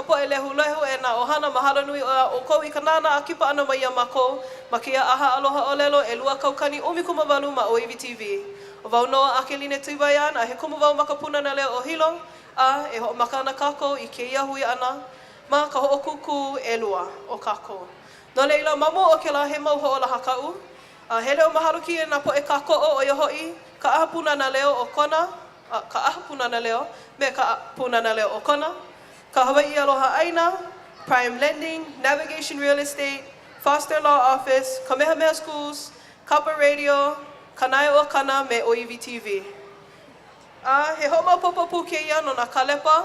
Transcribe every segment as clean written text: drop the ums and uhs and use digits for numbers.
ka poʻe lehulehu, e nā ʻohana, mahalo nui iā ʻoukou i ka nānā a kipa ʻana mai iā mākou ma kēia ʻaha aloha ʻōlelo 2018 ma ʻŌiwi TV. ʻO wau nō a Akeline Tuiwaian a he kumu wau ma ka Pūnana Leo o Hilo, a e hoʻomaka ana kākou i kēia hui ʻana ma ka hoʻokūkū ʻelua o kākou. No laila, ma mua o kēlā he mau hoʻolaha kaʻu, a he leo mahalo kēia i nā poʻe kākoʻo, ʻo ia hoʻi ka ʻAha Pūnana Leo o Kona, a ka ʻAha Pūnana Leo me ka Pūnana Leo o Kona, ka Hawaiʻi Aloha ʻAina, Prime Lending, Navigation Real Estate, Foster Law Office, Kamehameha Schools, Kapa Radio, Kanaeokana me ʻŌiwi TV. A he hoʻomaopopo pū kēia no nā kālepa,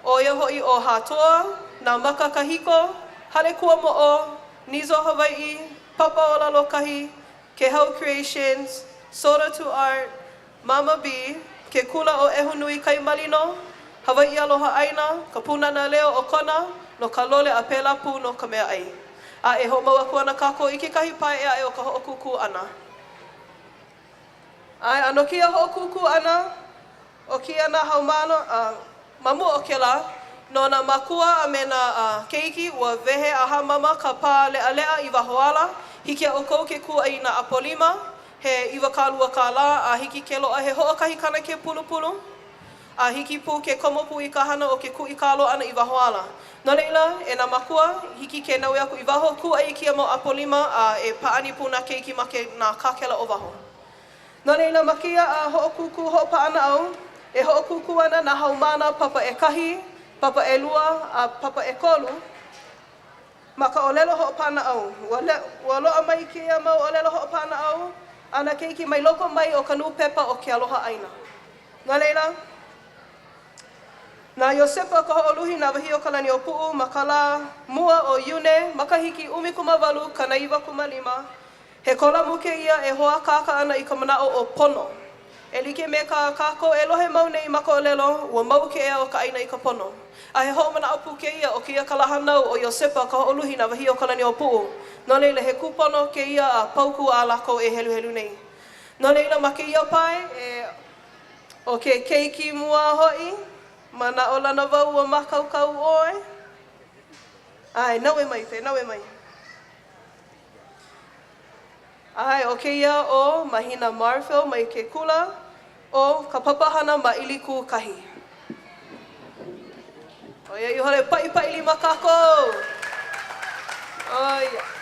ʻo ia hoʻi ʻo Hātoa, Nā Maka Kahiko, Hale Kuamoʻo, Nizo Hawaiʻi, Papa Ola Lōkahi, Kehau Creations, Soda to Art, Mama B, Ke Kula ʻo ʻEhunui Kai Malino, Hawaiʻi Aloha ʻAina, Ka Pūnana Leo o Kona, no ka lole a pēlā pū no ka meaʻai. A e hoʻomau aku ana kākou i kekahi pae ʻē aʻe o ka hoʻokūkū ʻana. ʻAe, a no kēia hoʻokūkū ʻana, ʻo kēia nā haumāna, a ma mua o kēlā, no nā mākua a me nā keiki, ua wehe a hāmama ka pā leʻaleʻa i waho ala, hiki iā ʻoukou ke kūʻai i nā ʻapolima, he 20 kālā, a hiki ke loaʻa he hoʻokahi kanakē pulupulu, a hiki pū ke komo pū i ka hana o ke kuʻi kālō ʻana i waho ala. No laila, e nā mākua, hiki ke naue aku i waho, kūʻai i kēia mau ʻapolima a e pāʻani pū nā keiki ma ke nā kākela o waho. No laila, ma kēia a hoʻokūkū hoʻopaʻanaʻau, e hoʻokūkū ana nā haumāna papa ʻekahi, papa ʻelua, a papa ʻekolu, ma ka ʻōlelo hoʻopaʻanaʻau. Ua, ua loaʻa mai kēia mau ʻōlelo hoʻopaʻanaʻau a nā keiki mai loko mai o ka nūpepa ʻo Ke Aloha ʻAina. No laila, na Iosepa ka hoʻoluhi Nāwahīokalaniʻōpuʻu ma ka lā mua o Iune makahiki 1895, he kolamu kēia e hoʻākāka ana i ka manaʻo ʻo pono. E like me kā kākou e lohe mau nei ma ka ʻōlelo, ua mau ke ea o ka ʻāina i ka pono. A he hoʻomanaʻo pū kēia ʻo kēia ka lā hānau o Iosepa ka hoʻoluhi Nāwahīokalaniʻōpuʻu. No laila, he kūpono kēia a paukū a lākou e heluhelu nei. No laila, ma kēia pae, e ʻo ke keiki mua hoʻi, manaʻolana wau ua mākaukau ʻoe. ʻAe, naue mai, Pē, naue mai. ʻAe, ʻo kēia ʻo Mahina Marfil mai ke kula ʻo ka papahana Maʻilikūkahi. ʻO ia ihola e paʻipaʻi lima kākou. ʻO ia.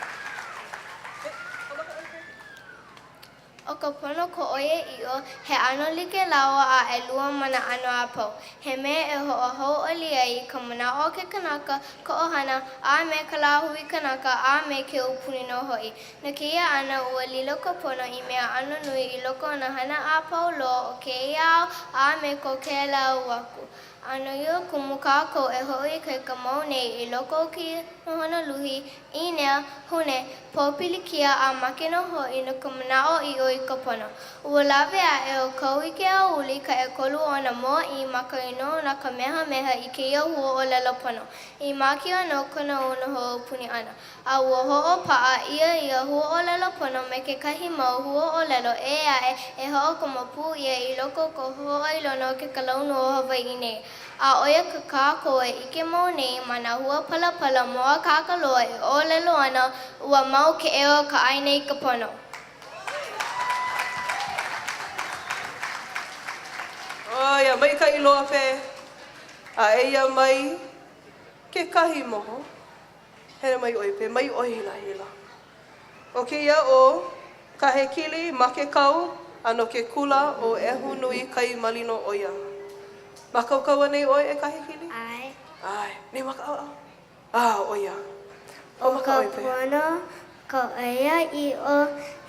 ʻO ka pono ka ʻoiaʻiʻo, he ʻano like lāua a ʻelua ma nā ʻano a pau. He mea e hoʻohauʻoli ai i ka manaʻo o ke kanaka, ka ʻohana, a me ka lāhui kanaka, a me ke aupuni nō hoʻi. No kēia ʻano, ua lilo ka pono i mea ʻano nui i loko o nā hana a pau loa o kēia au a me ko kēlā au aku. A no ia kumu kākou e hoʻoikaika mau nei i loko o kēia nohona luhi, ʻīnea, hune, pōpilikia a make nō hoʻi no ka manaʻoʻiʻo i ka pono. Ua lawe aʻe ʻo Kauikeaouli ka ʻekolu o nā mōʻī ma ka inoa na Kamehameha i kēia huaʻōlelo pono. I mākia no kona noho aupuni ʻana. A ua hoʻopaʻa ʻia ia huaʻōlelo pono me kekahi mau huaʻōlelo ʻē aʻe e hoʻokomo pū ʻia i loko o ka hōʻailona o ke kalaunu o Hawaiʻi nei. A ʻo ia kā kākou e ʻike mau nei ma nā hua palapala mōakāka loa e ʻōlelo ana ua mau ke ea o ka ʻāina i ka pono. ʻO ia maikaʻi loa pē, a eia mai kekahi moho. Hele mai ʻoe pē, mai ʻoe i laila. ʻO kēia ʻo Kahekili ma ke kau a no ke kula ʻo ʻEhunui Kai Malino ʻo ia. Mākaukau anei ʻoe e Kahekili? ʻAe. ʻAe. Nei ma ka ʻaoʻao? A, ʻo ia. ʻO ka pono ka ʻoiaʻiʻo,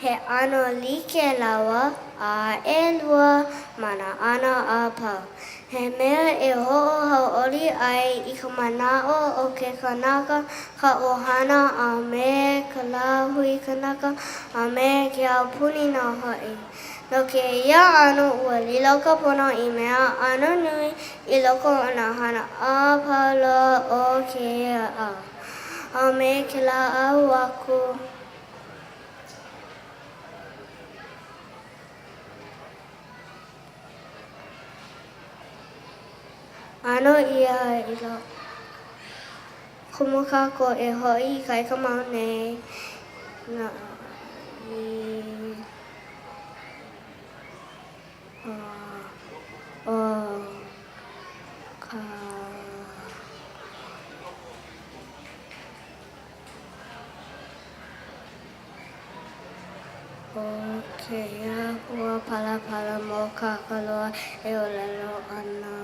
he ʻano like lāua a ʻelua ma nā ʻano a pau. He mea e hoʻohauʻoli ai i ka manaʻo o ke kanaka, ka ʻohana a me ka lāhui kanaka, a me ke aupuni nō hoʻi. No kēia ʻano, ua lilo ka pono i mea ʻano nui i loko o nā hana a pau loa o kēia au, a me kēlā au aku. ʻAno ia i loko. kumu kākou e hoʻoikaika mau nei nā i o ka ʻO kēia hua palapala mōakāka loa e ʻōlelo ana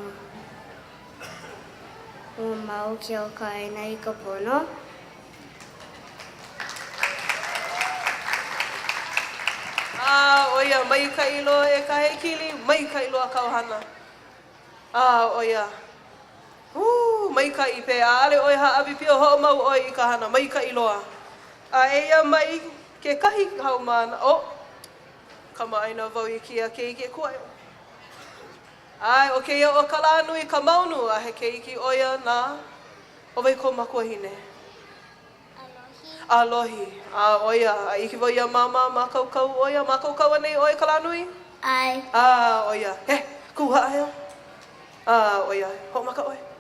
ua mau ke au o ka ʻāina i ka pono. A ʻo ia, maikaʻi loa e Kahekili, maikaʻi loa kāu hana. A ʻo ia, Hū, maikaʻi pē, ʻaʻole ʻoe hāʻawi pio, hoʻomau ʻoe i ka hana, maikaʻi loa. A eia mai kekahi haumāna, oh, kamaʻāina wau i kēia keiki e kū aʻe ʻoe. ʻAe, ʻo kēia ʻo Kalānui Kamaunu, a he keiki ʻo ia na, ʻo wai kou makuahine? ʻAlohi. A ʻo ia, a ʻike wau iā Māmā, mākaukau ʻo ia, mākaukau anei ʻoe Kalānui? ʻAe. A ʻo ia, he, kū haʻaheo. A ʻo ia, hoʻomaka ʻoe.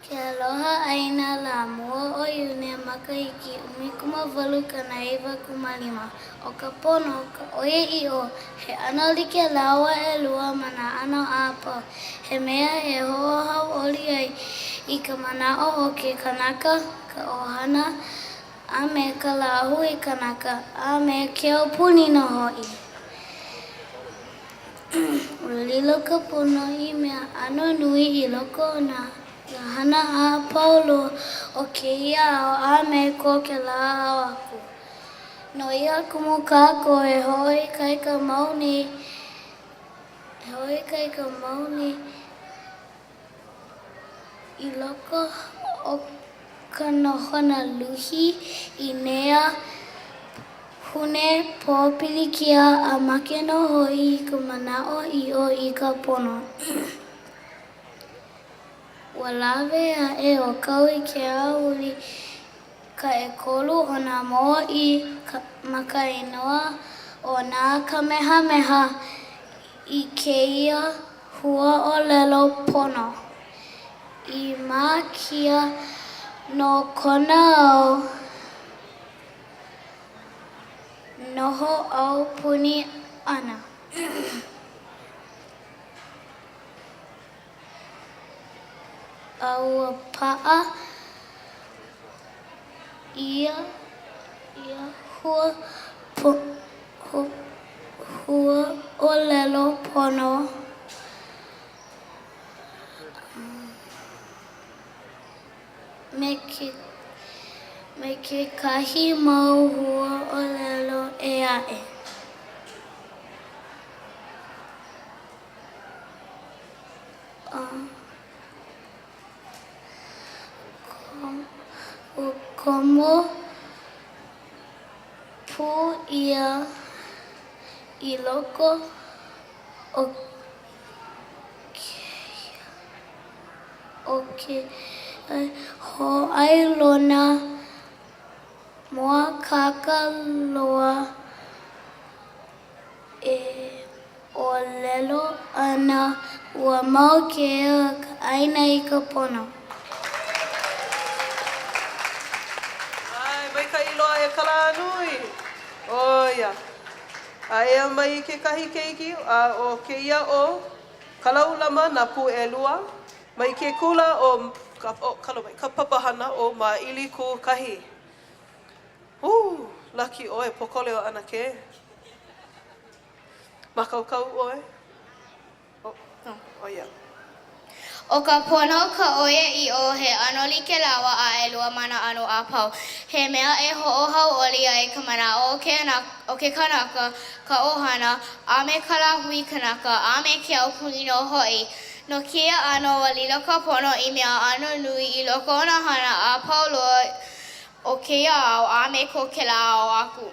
Ke aloha ʻāina lā mua o Iune makahiki 1995. ʻO ka pono, ka ʻoiaʻiʻo, he ʻano like lāua ʻelua ma nā ʻano a pau. He mea e hoʻohauʻoli ai i ka manaʻo o ke kanaka, ka ʻohana, a me ka lāhui kanaka, a me ke aupuni nō hoʻi. Ua lilo ka pono i mea ʻano nui i loko o nā hana a pau loa o kēia ao a me ko kēlā ao aku. No ia kumu kākou e hoʻoikaika mau nei, e hoʻoikaika mau nei i loko o ka nohona luhi, ʻīnea, hune, pōpilikia a make nō hoʻi i ka manaʻoʻiʻo i ka pono. Ua lawe aʻe ʻo Kauikeaouli ka ʻekolu o nā mōʻī ma ka inoa ʻo nā Kamehameha i kēia huaʻōlelo pono i mākia no kona au noho aupuni ʻana. A ua paʻa ia ia hua huaʻōlelo pono me ke me kekahi mau huaʻōlelo ʻē aʻe. Ua komo pū ʻia i loko o kēia o ke hōʻailona mōakāka loa E ʻōlelo ana ua mau ke au o ka ʻāina i ka pono. ʻAe, maikaʻi loa e Kalānui. ʻO ia. A eia mai kekahi keiki, a ʻo kēia ʻo Kalaulama nā pū ʻelua, mai ke kula ʻo ka papahana ʻo Māʻilikūkahi. Ū, lucky ʻoe, pōkole ʻo ʻAnakē. Mākaukau ʻoe? Oh, ʻo ia. ʻO ka pono ka ʻoiaʻiʻo, he ʻano like lāua a ʻelua ma nā ʻano a pau. He mea e hoʻohauʻoli ai ka manaʻo o ke o ke kanaka, ka ʻohana, a me ka lāhui kanaka, a me ke aupuni nō hoʻi. No kēia ʻano, ua lilo ka pono i mea ʻano nui i loko o nā hana a pau loa o kēia ao a me ko kēlā ao aku.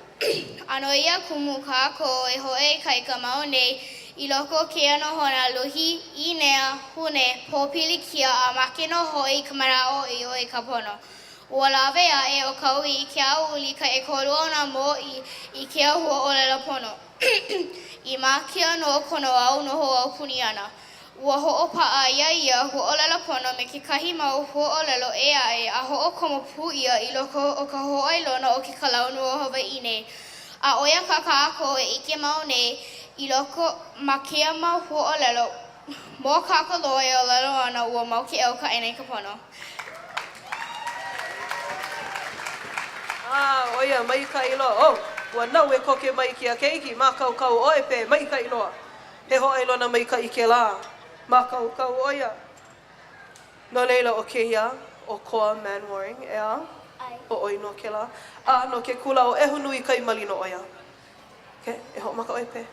A no ia kumu kākou e hoʻoikaika mau nei i loko o kēia nohona luhi, ʻīnea, hune, pōpilikia a make nō hoʻi i ka manaʻoʻiʻo i ka pono. Ua lawe aʻe ʻo Kauikeaouli ka ʻekolu o nā mōʻī i kēia huaʻōlelo pono i mākia no kona au noho aupuni ʻana. Ua hoʻopaʻa ʻia ia huaʻōlelo pono me kekahi mau huaʻōlelo ʻē aʻe a hoʻokomo pū ʻia i loko o ka hōʻailona o ke kalaunu o Hawaiʻi nei. A ʻo ia kā kākou e ʻike mau nei i loko ma kēia mau huaʻōlelo mōakāka loa e ʻōlelo ana ua mau ke ea o ka ʻāina i ka pono. A, ʻo ia, maikaʻi loa. Oh, ua naue koke mai kēia keiki, mākaukau ʻoe pē, maikaʻi loa. He hōʻailona maikaʻi kēlā. Mākaukau ʻo ia. No laila, ʻo kēia, ʻo Koa Manwaring, ʻeā? ʻO ʻoe nō kēlā. A no ke kula ʻo ʻEhunuikaimalino ʻo ia. Okay, e hoʻomaka ʻoe pē.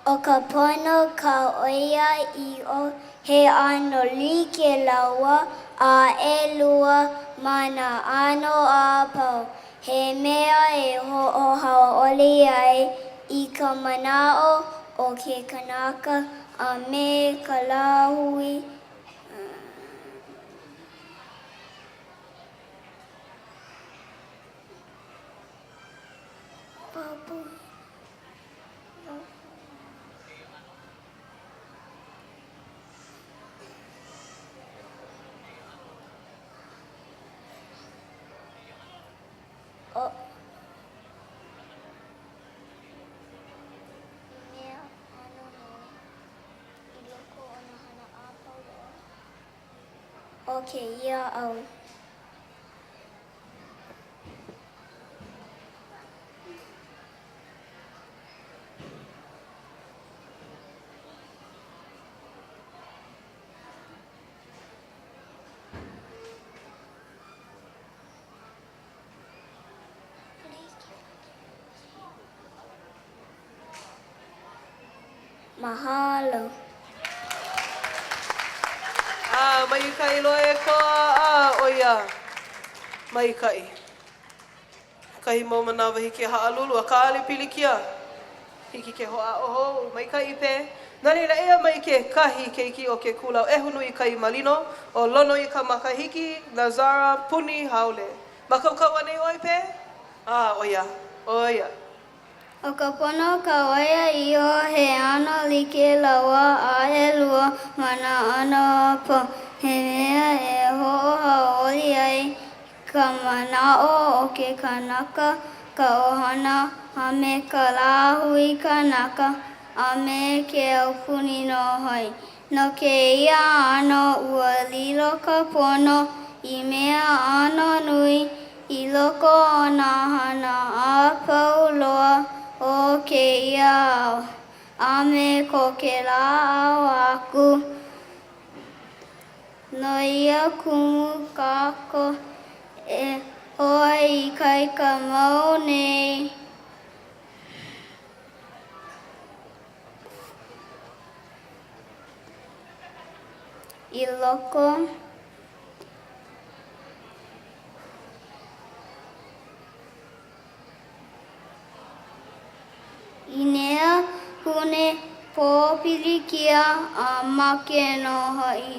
ʻO ka pono ka ʻoiaʻiʻo, he ʻano like lāua a ʻelua ma nā ʻano a pau. He mea e hoʻohauʻoli ai i ka manaʻo o ke kanaka a me ka lāhui. ʻO mea ʻano nui i loko o nā hana a pau loa o kēia au. Mahalo. A maikaʻi loa e Koa, a ʻo ia, maikaʻi. Kahi mau manawa hiki e haʻalulu, akā ʻaʻole pilikia. Hiki ke hoʻāʻo hou, maikaʻi pē. No laila, eia mai kekahi keiki o ke kula o ʻEhunuikaimalino, ʻo Lonoikamakahiki, Nazara, Puni, Haole. Mākaukau anei ʻoe pē? A, ʻo ia, ʻo ia. ʻO ka pono ka ʻoiaʻiʻo, he ʻano like lāua a ʻelua ma nā ʻano a pau. He mea e hoʻohauʻoli ai ka manaʻo o ke kanaka, ka ʻohana, a me ka lāhui kanaka, a me ke aupuni nō hoʻi. No kēia ʻano ua lilo ka pono i mea ʻano nui i loko o nā hana a pau loa o kēia ao, a me ko kēlā ao aku. No ia kumu kākou e hoʻoikaika mau nei. I loko i nea hune pōpilikia a make nō hoʻi.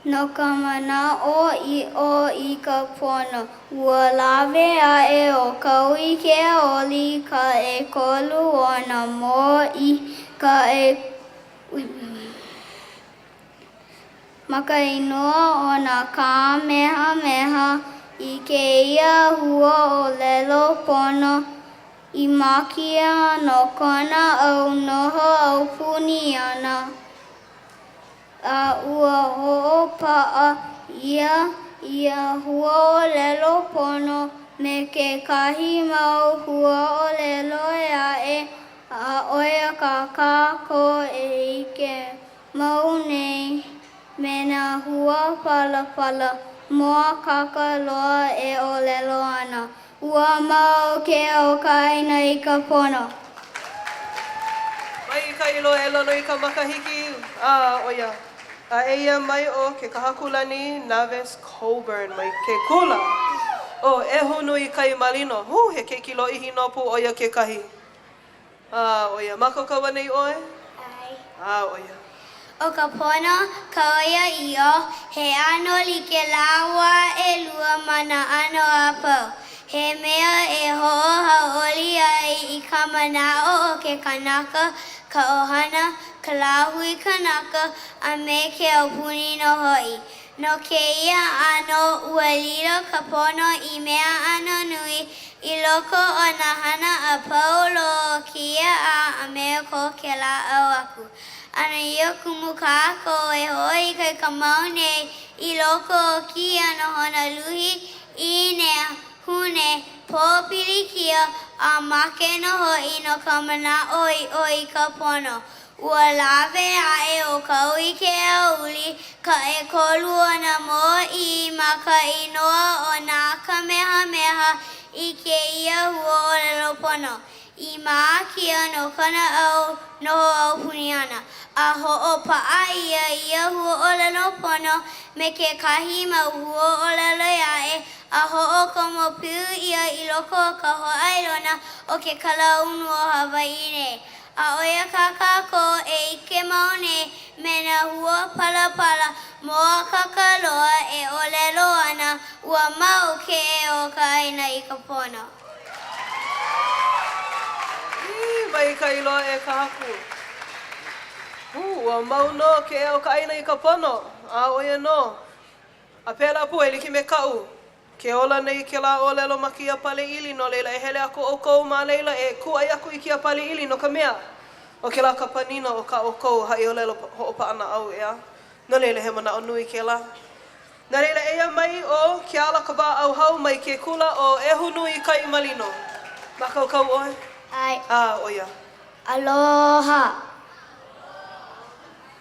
No ka manaʻoʻiʻo i ka pono, ua lawe aʻe ʻo Kauikeaouli i ka ʻekolu o nā mōʻī ka Ma ka inoa o nā Kamehameha i kēia huaʻōlelo pono i mākia no kona au noho aupuni ʻana. A ua hoʻopaʻa ʻia ia huaʻōlelo pono me kekahi mau huaʻōlelo ʻē aʻe, a ʻo ia kā kākou e ʻike mau nei me nā hua palapala mōakāka loa e ʻōlelo ana, Ua mau ke ea o ka ʻāina i ka pono. Maikaʻi loa e Lonoikamakahiki, a ʻo ia. A eia mai ʻo Kekahakulani Naves Coburn mai ke kula ʻo ʻEhunuikaimalino. Hū, he keiki lōʻihi nō pū ʻo ia kekahi. A, ʻo ia. Mākaukau anei ʻoe? ʻAe. A, ʻo ia. ʻO ka pono ka ʻoiaʻiʻo, he ʻano like lāua ʻelua ma nā ʻano a pau. He mea e hoʻohauʻoli ai i ka manaʻo o ke kanaka, ka ʻohana, ka lāhui kanaka, a me ke aupuni nō hoʻi. No kēia ʻano, ua lilo ka pono i mea ʻano nui i loko o nā hana a pau loa o kēia au a me ko kēlā au aku. A no ia kumu kākou e hoʻoikaika mau nei i loko o kēia nohona luhi, ʻīnea, hune, pōpilikia, a make nō hoʻi no ka manaʻoʻiʻo i ka pono. Ua lawe aʻe ʻo Kauikeaouli ka ʻekolu o nā mōʻī ma ka inoa o nā Kamehameha i kēia huaʻōlelo pono i mākia no kona au noho aupuni ʻana, a hoʻopaʻa ʻia ia huaʻōlelo pono me kekahi mau huaʻōlelo ʻē aʻe a hoʻokomo pū ʻia i loko o ka hōʻailona o ke kalaunu o Hawaiʻi nei. A ʻo ia kā kākou e ʻike mau nei me nā hua palapala mōakāka loa e ʻōlelo ana, ua mau ke ea o ka ʻāina i ka pono. I maikaʻi loa e ka Haku. Ū, ua mau nō ke ea o ka ʻāina i ka pono, a ʻo ia nō. A pēlā pū e like me kaʻu, ke ola nei kēlā ʻōlelo ma kēia pale ʻili, no laila e hele aku ʻoukou ma laila e kūʻai aku i kēia pale ʻili, no ka mea, ʻo kēlā ka panina o kā ʻoukou haʻiʻōlelo hoʻopaʻanaʻau, ʻeā? No laila, he manaʻo nui kēlā. No laila, eia mai ʻo Keala Kawaʻauhau mai ke kula ʻo ʻEhunuikaimalino. Mākaukau ʻoe? ʻAe. A, ʻo ia. Aloha.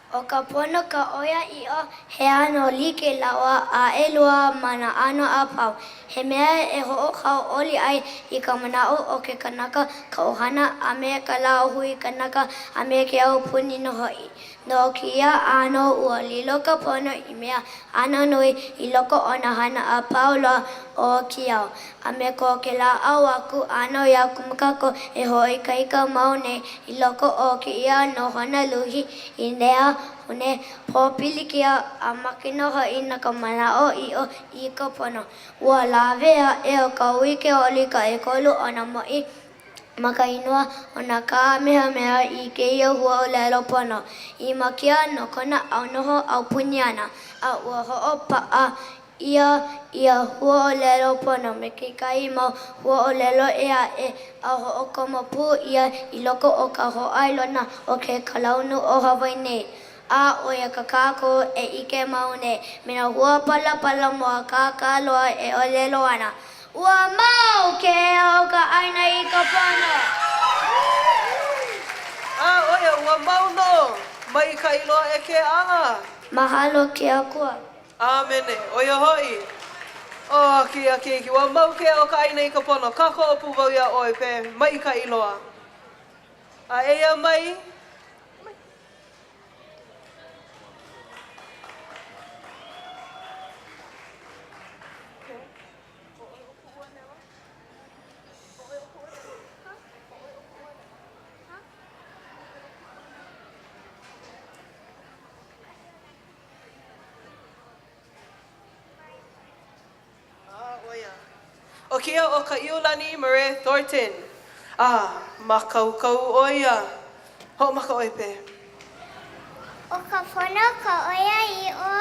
ʻO ka pono ka ʻoiaʻiʻo, he ʻano like lāua a ʻelua ma nā ʻano a pau. He mea e hoʻohauʻoli ai i ka manaʻo o ke kanaka, ka ʻohana, a me ka lāhui kanaka a me ke aupuni nō hoʻi. No kēia ʻano, ua lilo ka pono i mea ʻano nui i loko o nā hana a pau loa o kēia au, a me ko kēlā au aku, a no ia kumu kākou e hoʻoikaika mau nei i loko o kēia nohona luhi, ʻīnea, hune, pōpilikia, a make nō hoʻi no ka manaʻoʻiʻo i ka pono. Ua lawe aʻe ʻo Kauikeaouli i ka ʻekolu o nā mōʻī ma ka inoa o nā Kamehameha i kēia huaʻōlelo pono i mākia no kona au noho aupuni ʻana, a ua hoʻopaʻa ʻia ia huaʻōlelo pono me kekahi mau huaʻōlelo ʻē aʻe a hoʻokomo pū ʻia i loko o ka hōʻailona o ke kalaunu o Hawaiʻi nei. A ʻo ia kā kākou e ʻike mau nei me nā hua palapala mōakāka loa e ʻōlelo ana, Ua mau ke ea o ka ʻāina i ka pono! A ʻo ia, ua mau nō, maikaʻi loa e ke aʻa. Mahalo ke Akua. ʻĀmene. ʻO ia hoʻi, ʻo kēia keiki, ua mau ke ea o ka ʻāina i ka pono. Kākoʻo pū wau iā ʻoe, pē, maikaʻi loa. A eia mai. ʻO ia. ʻO kēia ʻo Kaʻiulani Murray Thornton. A, mākaukau ʻo ia. Hoʻomaka ʻoe, Pē. ʻO ka pono ka ʻoiaʻiʻo,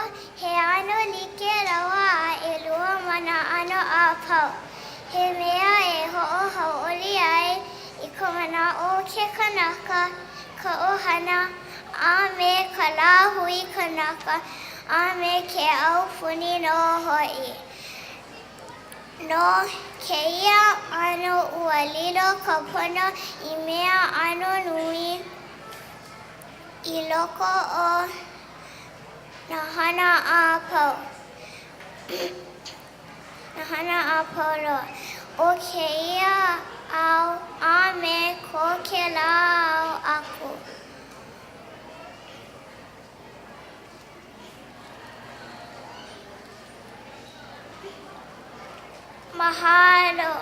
he ʻano like lāua a ʻelua ma nā ʻano a pau. He mea e hoʻohauʻoli ai i ka manaʻo o ke kanaka, ka ʻohana, a me ka lāhui kanaka, a me ke aupuni nō hoʻi. No kēia ʻano ua lilo ka pono i mea ʻano nui i loko o nā hana a pau. Nā hana a pau loa o kēia au a me ko kēlā au aku. Mahalo.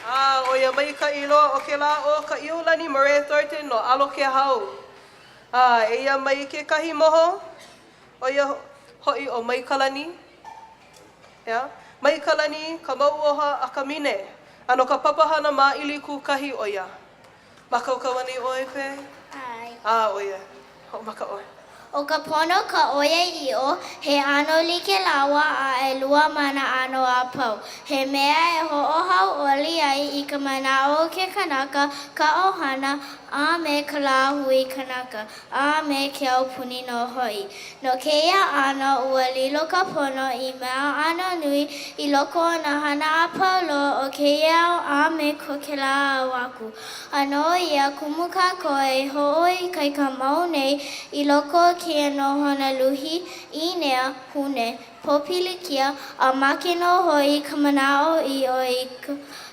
A ʻo ia maikaʻi loa o kēlā ʻo Kaʻiulani Murray Thornton no ʻAlo Kēhau. A eia mai kekahi moho, ʻo ia hoʻi ʻo Maikalani, ʻeā, Maikalani Kamauoha Akamine. A no ka papahana māʻili kūkahi ʻo ia. Mākaukau anei ʻoe, Pē? ʻAe. A, ʻo ia. Hoʻomaka ʻoe. ʻO ka pono ka ʻoiaʻiʻo, he ʻano like lāua a ʻelua ma nā ʻano a pau. He mea e hoʻohauʻoli ai i ka manaʻo o ke kanaka, ka ʻohana, a me ka lāhui kanaka, a me ke aupuni nō hoʻi. No kēia ʻano, ua lilo ka pono i mea ʻano nui i loko o nā hana a pau loa o kēia au a me ko kēlā au aku. A no ia kumu kākou e hoʻoikaika mau nei i loko o kēia nohona luhi, ʻīnea, hune, pōpilikia, a make nō hoʻi ka manaʻoʻiʻo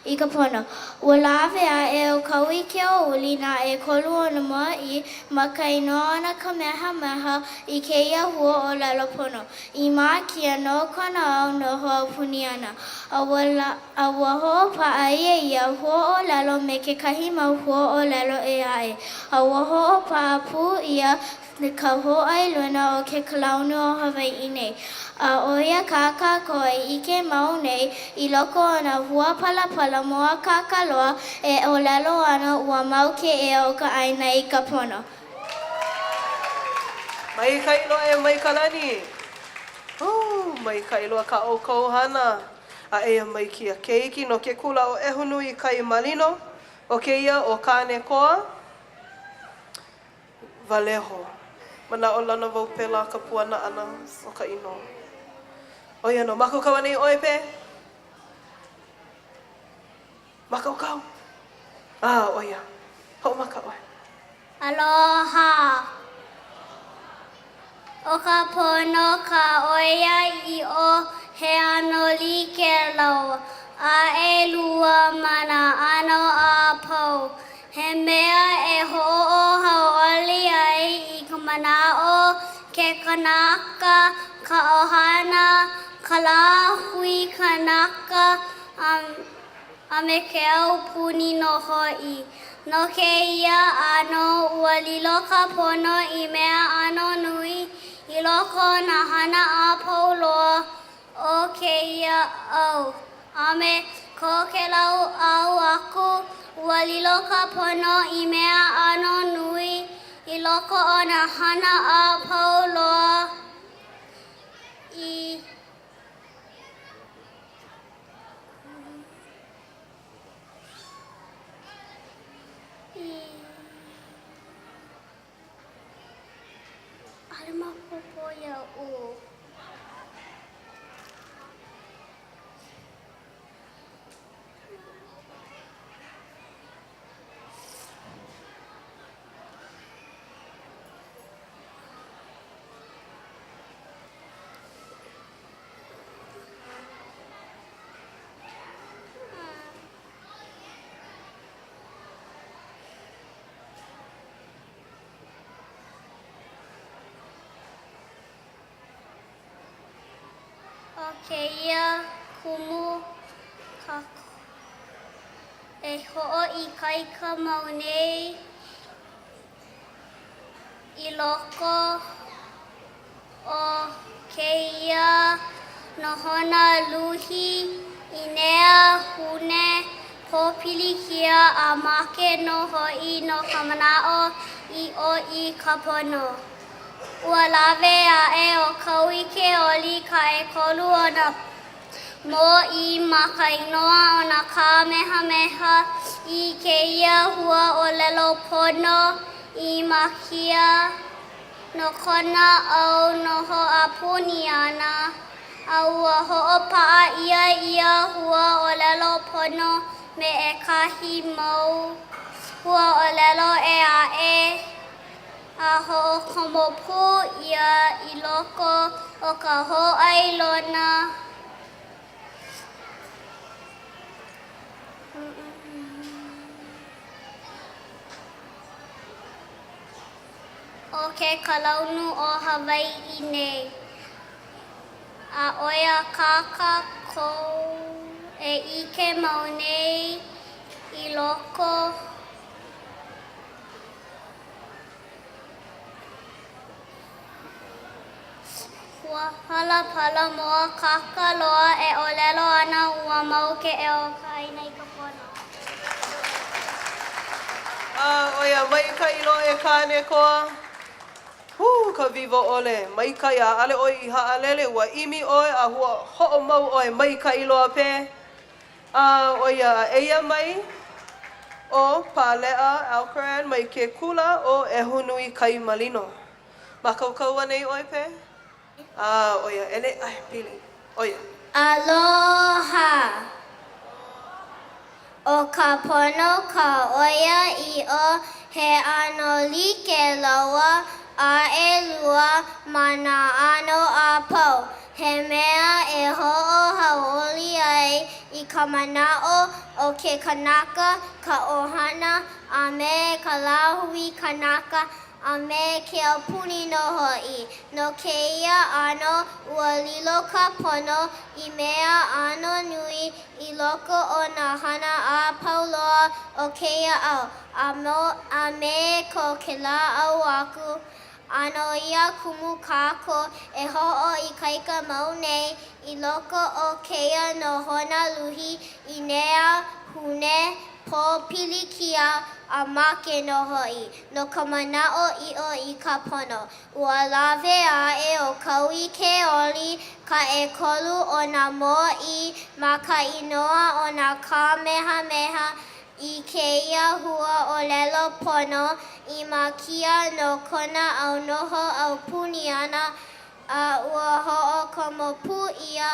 i ka pono. Ua lawe aʻe ʻo Kauikeaouli nā ʻekolu o nā mōʻī ma ka inoa o na Kamehameha i kēia hua ʻōlelo pono i mākia no kona au noho aupuni ʻana, a ua A ua hoʻopaʻa ʻia ia huaʻōlelo me kekahi mau huaʻōlelo ʻē aʻe, a ua hoʻopaʻa pū ʻia ka hōʻailona o ke kalaunu o Hawaiʻi nei. A ʻo ia kā kākou e ʻike mau nei i loko o nā hua palapala mōakāka loa e ʻōlelo ana ua mau ke ea o ka ʻāina i ka pono. Maikaʻi loa e Maikalani! Ū, maikaʻi loa kā ʻoukou hana! A eia mai kēia keiki no ke kula ʻo ʻEhunui Kai Malino, ʻo kēia ʻo Kānekoa Waleho. Manaʻolana wau pēlā ka puana ʻana o ka inoa. ʻO ia nō, mākaukau anei ʻoe, Pē? Mākaukau? A, ʻo ia. Hoʻomaka ʻoe. Aloha. ʻO ka pono ka ʻoiaʻiʻo, he ʻano like loa a ʻelua ma nā ʻano a pau. He mea e hoʻohauʻoli ai i ka manaʻo ke kanaka, ka ʻohana, ka lāhui kanaka, a me ke aupuni nō hoʻi. No kēia ʻano, ua lilo ka pono i mea ʻano nui i loko o nā hana a pau loa o kēia au, a me ko kēlā au aku, ua lilo ka pono i mea ʻano nui i loko o nā hana a pau loa i ʻAʻole maopopo iaʻu. ʻO kēia kumu kākou e hoʻoikaika mau nei i loko o kēia nohona luhi, ʻīnea, hune, pōpilikia a make nō hoʻi no ka manaʻo ʻiʻo i ka pono. Ua lawe aʻe ʻo Kauikeaouli ka ʻekolu o nā mōʻī ma ka inoa o nā Kamehameha i kēia hua ʻōlelo pono i mākia no kona au noho a puni ʻana, a ua hoʻopaʻa ʻia ia hua ʻōlelo pono me ʻekahi mau hua ʻōlelo ʻē aʻe a hoʻokomo pū ʻia i loko o ka hōʻailona. ʻO ke kalaunu o Hawaiʻi nei, a ʻo ia kā kākou e ʻike mau nei i loko Hua palapala mōakāka loa e ʻōlelo ana ua mau ke ea o ka ʻāina i ka pono. ʻo ia maikaʻi loa e Kānekoa. Hū, ka wiwo ʻole, maikaʻi a ʻaʻole ʻoe i haʻalele, ua ʻimi ʻoe a ua hoʻomau ʻoe maikaʻi loa pē. A ʻo ia, eia mai ʻo Paleʻa Alcaran mai ke kula ʻo ʻEhunuikaimalino. Mākaukau anei ʻoe pē? A ʻo ia, e le, ʻae, pili, ʻo ia. Aloha! ʻO ka pono ka ʻoiaʻiʻo, he ʻano like loa a ʻelua ma nā ʻano a pau, he mea e hoʻohauʻoli ai i ka manaʻo o ke kanaka, ka ʻohana, a me ka lāhui kanaka a me ke aupuni nō hoʻi. No kēia ʻano, ua lilo ka pono i mea ʻano nui i loko o nā hana a pau loa o kēia au, a me ko kēlā au aku, a no ia kumu kākou e hoʻoikaika mau nei i loko o kēia nohona luhi, ʻīnea, hune, pōpilikia a make nō hoʻi, no ka manaʻoʻiʻo i ka pono. Ua lawe aʻe ʻo Kauikeaouli ka ʻekolu o nā mōʻī ma ka inoa o nā Kamehameha i kēia hua ʻōlelo pono i mākia no kona au noho aupuni ʻana a ua hoʻokomo pū ʻia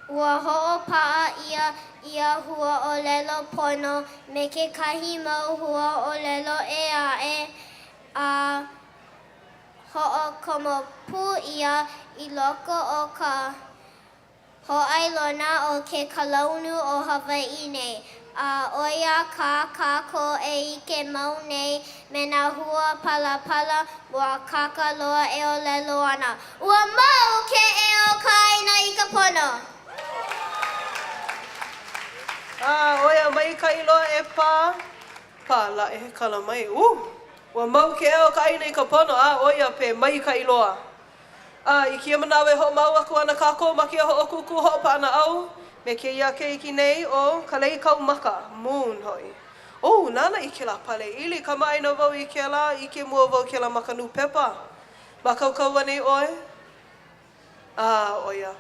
Ua hoʻopaʻa ʻia ia huaʻōlelo pono me kekahi mau huaʻōlelo ʻē aʻe a hoʻokomo pū ʻia i loko o ka hōʻailona o ke kalaunu o Hawaiʻi nei, a ʻo ia kā kākou e ʻike mau nei me nā hua palapala mōakāka loa e ʻōlelo ana, Ua mau ke ea o ka ʻāina i ka pono. A ʻo ia maikaʻi loa e pā, pā laʻe he kala mai. Uh! Ua mau ke ea o ka ʻāina i ka pono, a ʻo ia pē maikaʻi loa. A i kēia manawa e hoʻomau aku ana kākou ma kēia hoʻokūkū hoʻopaʻanaʻau me kēia keiki nei ʻo Kaleikaumaka, Moon hoʻi. Oh, nānā i kēlā pale ʻili, kamaʻāina wau i kēlā, ʻike mua wau kēlā ma ka nūpepa. Mākaukau anei ʻoe? A, ʻo ia.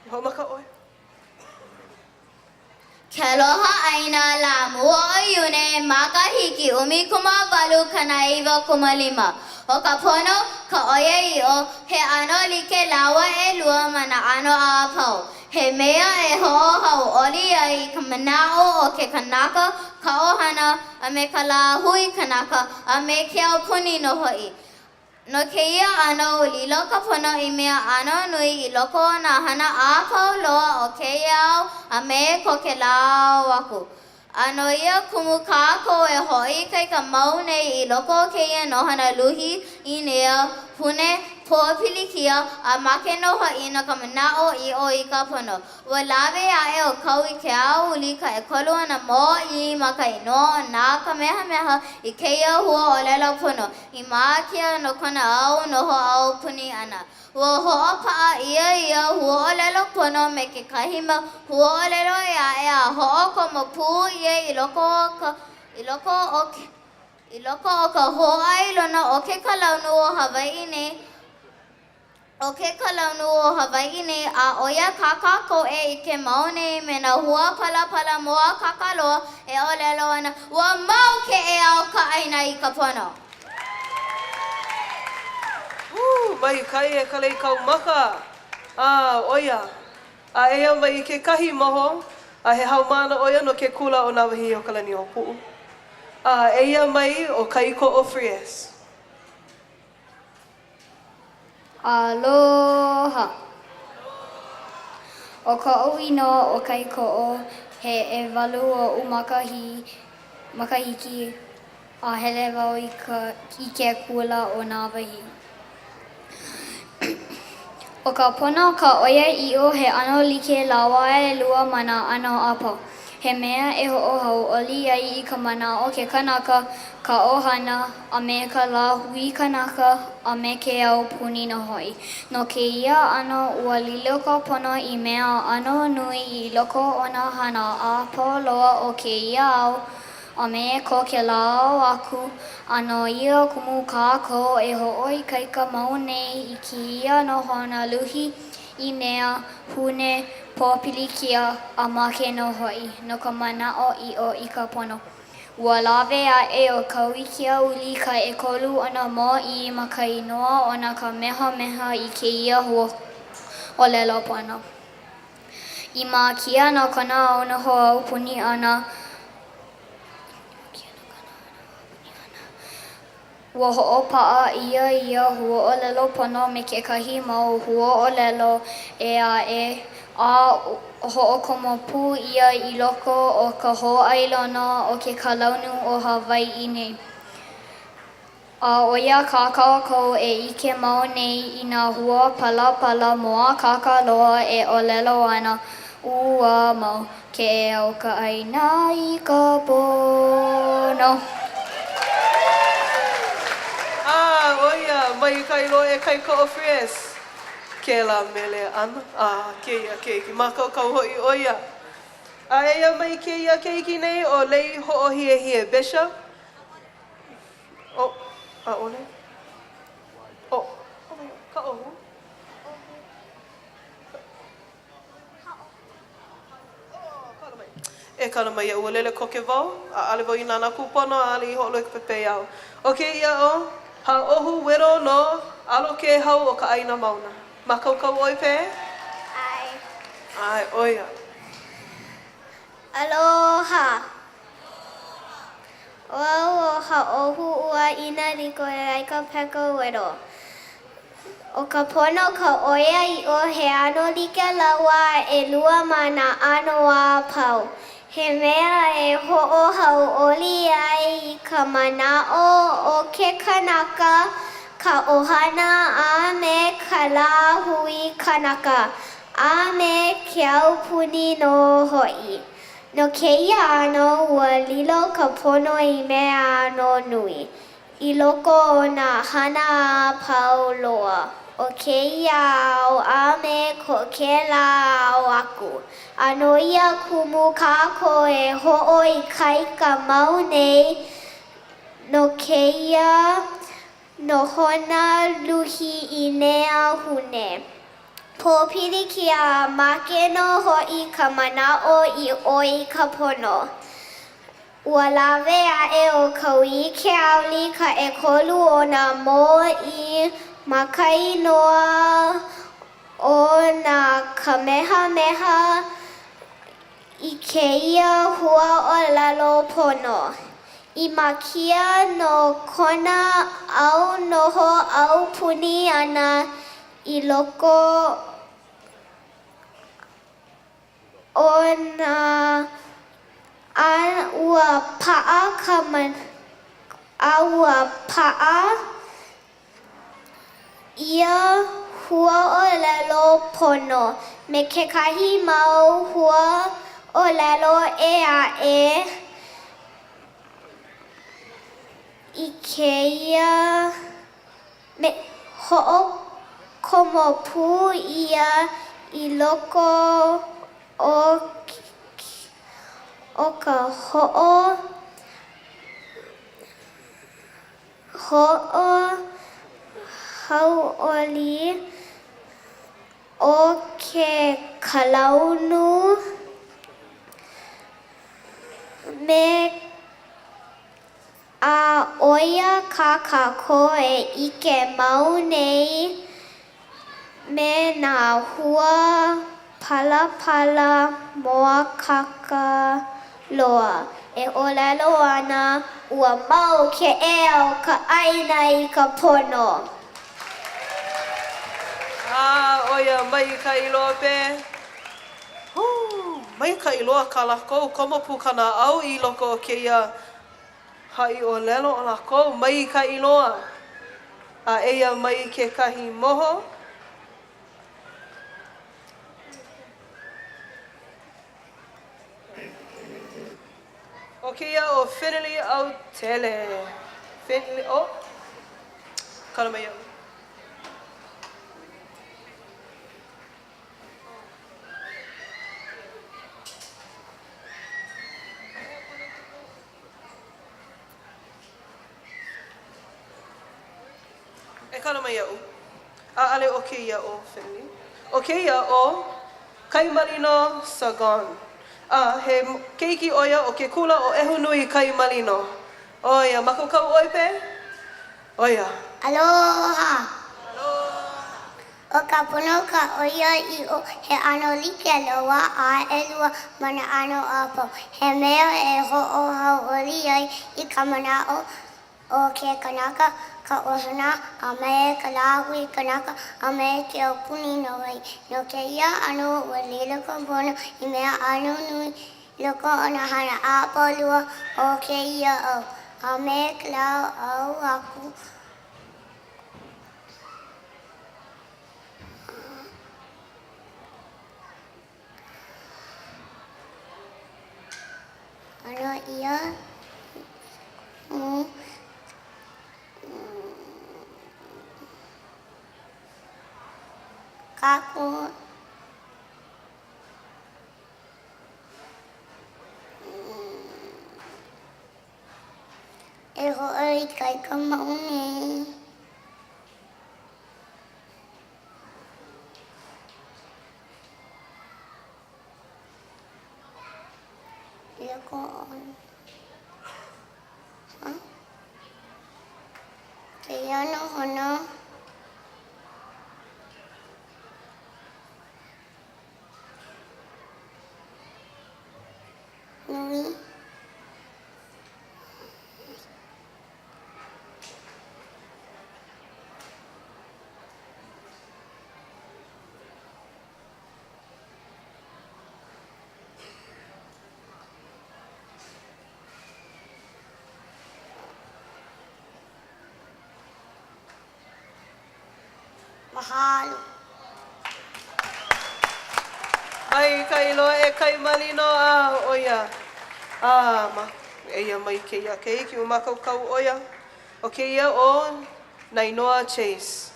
E hoʻomaka ʻoe. Ke Aloha ʻĀina lā mua o Iune, makahiki 1895. ʻO ka pono, ka ʻoiaʻiʻo, he ʻano like lāua ʻelua ma nā ʻano a pau. He mea e hoʻohauʻoli ai i ka manaʻo o ke kanaka, ka ʻohana, a me ka lāhui kanaka, a me ke aupuni nō hoʻi. No kēia ʻano, ua lilo ka pono i mea ʻano nui i loko o nā hana a pau loa o kēia au a me ko kēlā au aku. A no ia kumu kākou e hoʻoikaika mau nei i loko o kēia nohona luhi, ʻīnea, hune, pōpilikia, a make nō hoʻi no ka manaʻoʻiʻo i ka pono. Ua lawe aʻe ʻo Kauikeaouli ka ʻekolu o nā mōʻī ma ka inoa o nā Kamehameha i kēia hua ʻōlelo pono i mākia no kona au noho aupuni ʻana. Ua hoʻopaʻa ʻia ia hua ʻōlelo pono me kekahi mau hua ʻōlelo ʻē aʻe a hoʻokomo pū ʻia i loko o ka i loko o i loko o ka hōʻailona o ke kalaunu o Hawaiʻi nei. ʻO ke kalaunu o Hawaiʻi nei, a ʻo ia kā kākou e ʻike mau nei me nā hua palapala mōakāka loa e ʻōlelo ana, ua mau ke ea o ka ʻāina i ka pono. Ū, maikaʻi e Kaleikaumaka! A, ʻo ia. A eia mai kekahi moho, a he haumāna ʻo ia no ke kula ʻo Nāwahīokalaniʻōpuʻu. A, eia mai ʻo Kaikoʻo Frias. Aloha. ʻO koʻu inoa ʻo Kaikoʻo, he ʻewalu oʻu makahi, makahiki a hele wau i ka i ke kula ʻo Nāwahī. ʻO ka pono ka ʻoiaʻiʻo he ʻano like lāua ʻelua ma nā ʻano a pau. He mea e hoʻohauʻoli ai i ka manaʻo o ke kanaka, ka ʻohana, a me ka lāhui kanaka, a me ke aupuni nō hoʻi. No kēia ʻano, ua lilo ka pono i mea ʻano nui i loko o nā hana a pau loa o kēia ao a me ko kēlā ao aku, a no ia kumu kākou e hoʻoikaika mau nei i kēia nohona luhi ʻīnea, hune, pōpilikia, a make nō hoʻi, no ka manaʻoʻiʻo i ka pono. Ua lawe aʻe ʻo Kauikeaouli ka ʻekolu o nā mōʻī ma ka inoa o nā Kamehameha i kēia huaʻōlelo pono. I mākia no kona au noho aupuni ʻana, Ua hoʻopaʻa ʻia ia huaʻōlelo pono me kekahi mau huaʻōlelo ʻē aʻe, a hoʻokomo pū ʻia i loko o ka hōʻailona o ke kalaunu o Hawaiʻi nei. A ʻo ia kā kākou e ʻike mau nei i nā hua palapala mōakāka loa e ʻōlelo ana, Ua mau ke ea o ka ʻāina i ka pono. A ʻo ia, maikaʻi loa e Kaikoʻo Frias kēlā mele ʻana a kēia keiki. Mākaukau hoʻi ʻo ia. A eia mai kēia keiki nei ʻo Lei Hoʻohiehie Bishop. ʻO, ʻaʻole. ʻO, Kaʻohu. E kala mai iaʻu, ua lele koke wau, ʻaʻole wau i nānā kūpono, ʻaʻole i hoʻolohe i ka pepeiao. ʻO kēia ʻo Hāʻohu Wero no alo kēhau o ka ʻāina mauna. Mākaukau ʻoe pē? ʻAe. ʻAe, ʻo ia. Aloha. ʻO au ʻo Hāʻohu ua ina liko e Laika Peko Wero. ʻO ka pono ka ʻoiaʻiʻo he ʻano like lāua ʻelua ma nā ʻano a pau. He mea e hoʻohauʻoli ai i ka manaʻo o ke kanaka, ka ʻohana a me ka lāhui kanaka, a me ke aupuni nō hoʻi. No kēia ʻano, ua lilo ka pono i mea ʻano nui. I loko o nā hana a pau loa o kēia ao a me ko kēlā ao aku, a no ia kumu kākou e hoʻoikaika mau nei no kēia nohona luhi ʻīnea hune. Pōpilikia a make nō hoʻi ka manaʻoʻiʻo i ka pono. Ua lawe aʻe ʻo Kauikeaouli ka ʻekolu o nā mōʻī ma ka inoa o nā Kamehameha i kēia huaʻōlelo pono. I mākia no kona au noho aupuni ʻana i loko o nā a ua paʻa ka a ua paʻa ia huaʻōlelo pono me kekahi mau huaʻōlelo ʻē aʻe i kēia Me hoʻokomo pū ʻia i loko o o ka hoʻo hoʻohauʻoli o ke kalaunu me A ʻo ia kā kākou e ʻike mau nei me nā hua palapala mōakāka loa e ʻōlelo ana, ua mau ke ea o ka ʻāina i ka pono. A ʻo ia maikaʻi loa pē. Hū! Maikaʻi loa kā lākou komo pū ka naʻau i loko o kēia Haʻi ʻōlelo o lākou, maikaʻi loa, a eia mai kekahi moho. kēia ʻo Finley Autele. Finley, oh, kala mai iaʻu. E kala mai iaʻu. ʻAʻole ʻo kēia ʻo Finley. ʻO kēia ʻo Kaimalino Sagon. A he keiki ʻo ia o ke kula ʻo ʻEhunui Kaimalino. ʻO ia, mākaukau ʻoe pē? ʻO ia. Aloha! ʻO ka pono ka ʻoiaʻiʻo, he ʻano like loa a ʻelua ma nā ʻano a pau. He mea e hoʻohauʻoli ai i ka manaʻo o ke kanaka, ka ʻohana, a me ka lāhui kanaka, a me ke aupuni nō hoʻi. No kēia ʻano, ua lilo ka pono i mea ʻano nui i loko o nā hana a pau loa o kēia au, a me kēlā au aku. Ano ia mu kākou E hoʻoikaika mau nei. I loko o kēia nohona. Nui. Mahalo. Maikaʻi loa e Kaimalino a ʻo ia a ma eia mai kēia keiki ua mākaukau ʻo ia. ʻO kēia ʻo Nainoa Chase.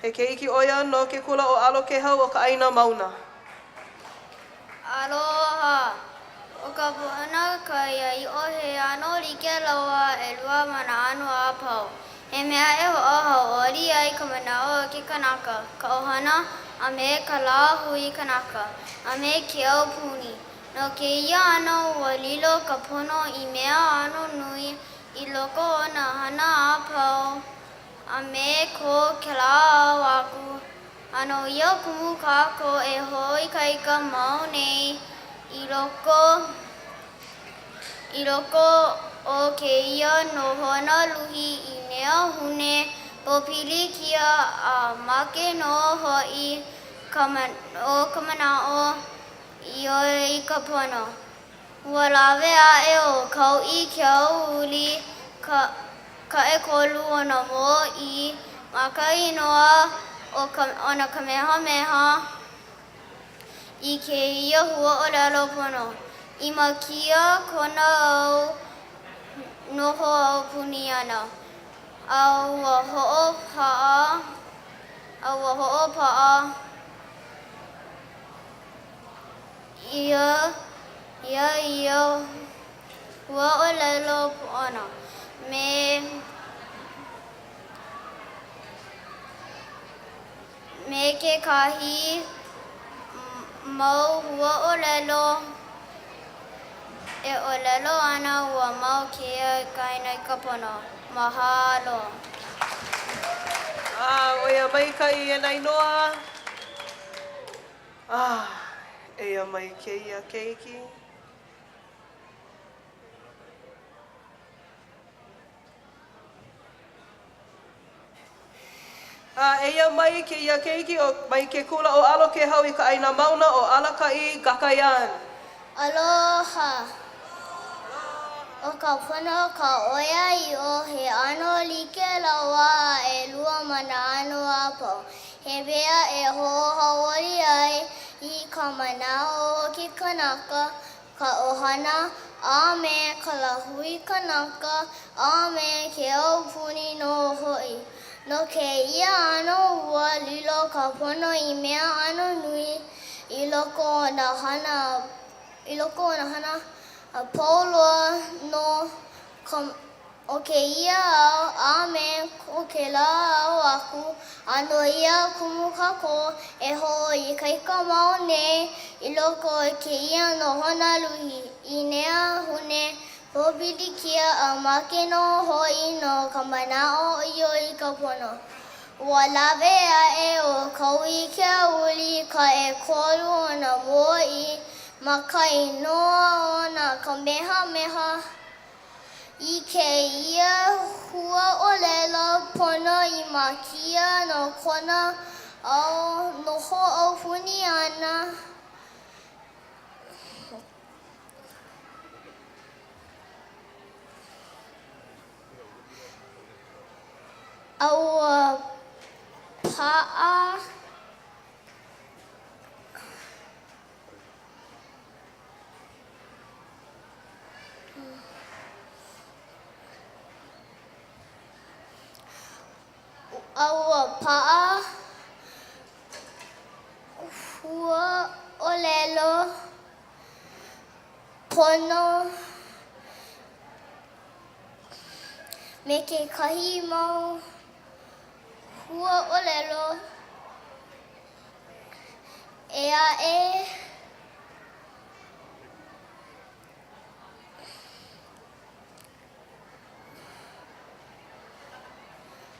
He keiki ʻo ia no ke kula ʻo ʻAlo Kēhau o ka ʻāina Mauna. Aloha. ʻO ka pono ka ʻoiaʻiʻo he ʻano like loa ʻelua ma nā ʻano a pau. He mea e hoʻohauʻoli ai ka manaʻo o ke kanaka, ka ʻohana, a me ka lāhui kanaka, a me ke aupuni. No kēia ʻano ua lilo ka pono i mea ʻano nui i loko o nā hana a pau a me ko kēlā au aku. A no ia kumu kākou e hoʻoikaika mau nei i loko i loko o kēia nohona luhi i neahune pōpilikia a make nō hoʻi ka o ka manaʻo ʻioe i ka pono. Ua lawe aʻe ʻo Kauʻi Keaouli ka ka ʻekolu o nā mōʻī ma ka inoa o ka o na Kamehameha i kēia huaʻōlelo pono. I mākia kona au noho aupuni ʻana, a ua hoʻopaʻa a ua hoʻopaʻa ʻia ʻia ia huaʻōlelo pono me me kekahi mau huaʻōlelo e ʻōlelo ana ua mau kēia kaena i ka pono. Mahalo. A ʻo ia maikaʻi e nā inoa. A, eia mai kēia keiki. A, eia mai kēia keiki o mai ke kula ʻo ʻAlo Kēhau i ka ʻāina mauna ʻo Alakaʻi Gakayan. Aloha. ʻO ka pono ka ʻoiaʻiʻo, he ʻano like loa a ʻelua ma nā ʻano a pau. He mea e hoʻohauʻoli ai i ka manaʻo o ke kanaka, ka ʻohana, a me ka lāhui kanaka, a me ke aupuni nō hoʻi. No kēia ʻano ua lilo ka pono i mea ʻano nui i loko o nā hana i loko o nā hana a pau loa no ka o kēia ao a me ko kēlā ao aku, a no ia kumu kākou e hoʻoikaika mau nei i loko o kēia nohona luhi, ʻīnea hune, pōpilikia a make nō hoʻi no ka manaʻo ʻiʻo i ka pono. Ua lawe aʻe ʻo Kauikeaouli i ka ʻekolu o nā mōʻī ma ka inoa o nā Kamehameha I kēia huaʻōlelo pono i mākia no kona au noho aupuni ʻana, a ua paʻa. A ua paʻa huaʻōlelo pono me kekahi mau huaʻōlelo ʻē aʻe.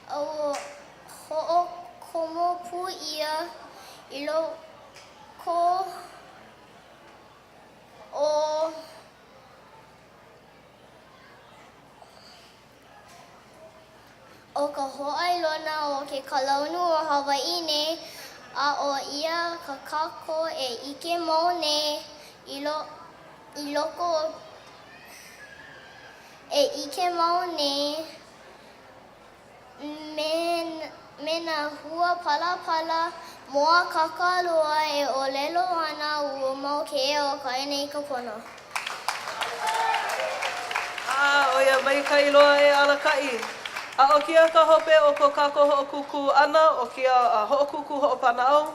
A ua hoʻokomo pū ʻia i loko o ʻO ka hōʻailona o ke kalaunu o Hawaiʻi nei, a ʻo ia kā kākou e ʻike mau nei i loko o e ʻike mau nei me me nā hua palapala mōakāka loa e ʻōlelo ana ua mau ke ea o ka ʻāina i ka pono. A ʻo ia maikaʻi loa e alakaʻi. A ʻo kēia ka hope o ko kākou hoʻokūkū ʻana, ʻo kēia hoʻokūkū hoʻopanaʻau.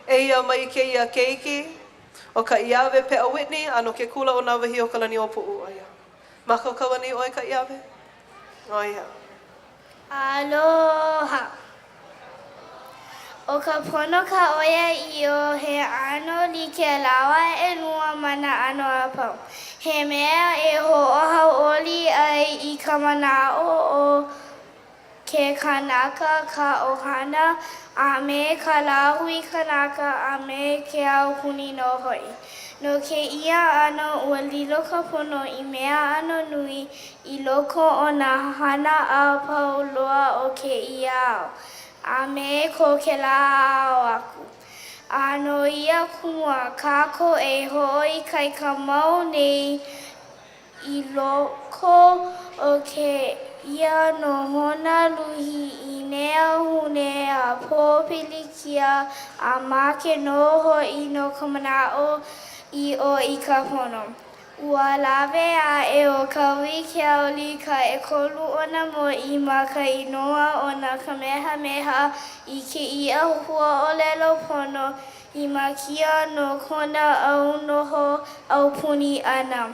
Eia mai kēia keiki, ʻo Kaʻiawe Peʻa Whitney, a no ke kula o Nāwahīokalaniʻōpuʻu ʻo ia. Mākaukau anei ʻoe Kaʻiawe? ʻO ia. Aloha. ʻO ka pono ka ʻoiaʻiʻo, he ʻano like lāua ʻelua ma nā ʻano a pau. He mea e hoʻohauʻoli ai i ka manaʻo o ke kanaka, ka ʻohana, a me ka lāhui kanaka a me ke aupuni nō hoʻi. No kēia ʻano, ua lilo ka pono i mea ʻano nui i loko o nā hana a pau loa o kēia ao, a me ko kēlā ao aku. A no ia kumu a kākou e hoʻoikaika mau nei i loko o kēia nohona luhi ʻīnea hune a pōpilikia a make nō hoʻi no ka manaʻo ʻiʻo i ka pono. Ua lawe aʻe ʻo Kauikeaouli i ka ʻekolu o nā mōʻī ma ka inoa o nā Kamehameha i kēia huaʻōlelo pono i mākia no kona au noho aupuni ʻana,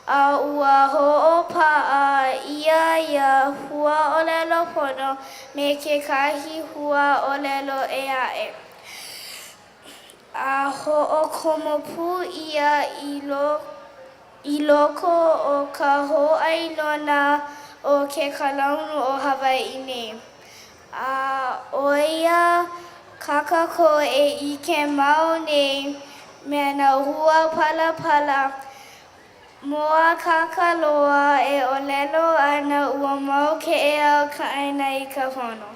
a ua hoʻopaʻa ʻia ia huaʻōlelo pono me kekahi huaʻōlelo ʻē aʻe. A hoʻokomo pū ʻia i loko o ka hōʻailona o ke kalaunu o Hawaiʻi nei. A ʻo ia kā kākou e ʻike mau nei me nā hua palapala Mōakāka loa e ʻōlelo ana ua mau ke ea o ka ʻāina i ka pono.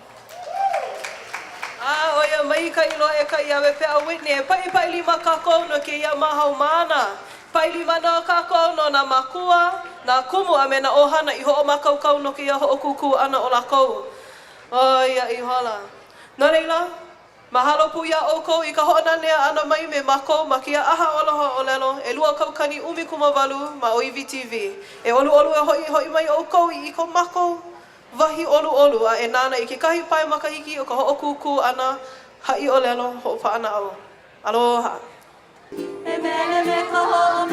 A ʻo ia maikaʻi loa e Kaʻiawe Peʻa Whitney e paʻipaʻi lima kākou no kēia haumāna. Paʻi lima nō kākou no nā mākua, nā kumu a me nā ʻohana i hoʻomākaukau no kēia hoʻokūkū ʻana o lākou. ʻO ia ihola. No laila. Mahalo pū iā ʻoukou i ka hoʻonanea ʻana mai me mākou ma kēia ʻaha aloha ʻōlelo 2018 ma ʻŌiwi TV. E ʻoluʻolu e hoʻi hoʻi mai ʻoukou i ko mākou wahi ʻoluʻolu a e nānā i kekahi pae makahiki o ka hoʻokūkū ʻana haʻiʻōlelo hoʻopaʻanaʻau. Aloha! E mele me ka hoʻomanaʻo.